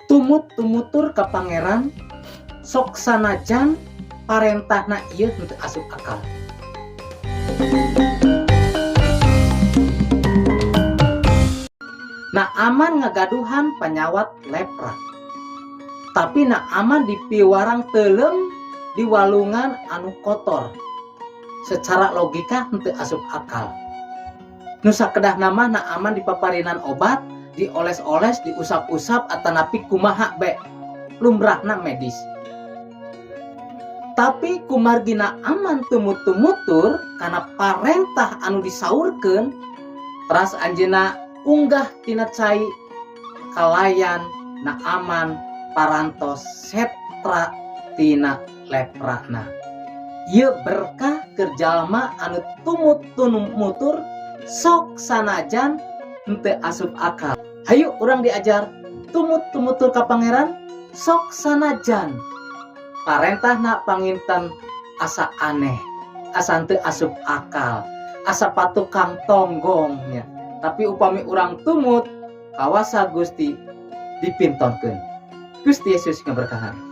Tumut tumutur ka Pangeran, sok sanajan parentahna ieu henteu asup akal. Naaman ngagaduhan panyawat lepra, tapi Naaman dipiwarang teuleum di walungan anu kotor. Secara logika henteu asup akal. Nu sakedahna mah Naaman dipaparinan obat, dioles-oles, diusap-usap, atanapi kumaha be lumrahna medis. Tapi kumargi Naaman tumut-tumutur karena parentah anu disaurkeun, teras anjeunna unggah tina cai, kalayan Naaman parantos setra tina leprana. Ieu berkah keur jalma anu tumut tumutur, sok sanajan henteu asup akal. Hayu urang diajar tumut tumutur ka Pangeran, sok sanajan parentahna panginten asa aneh, asa henteu asup akal, asa patukang tonggong nya. Tapi upami urang tumut, kawasa Gusti dipintonkeun. Gusti Yesus ngaberkahan.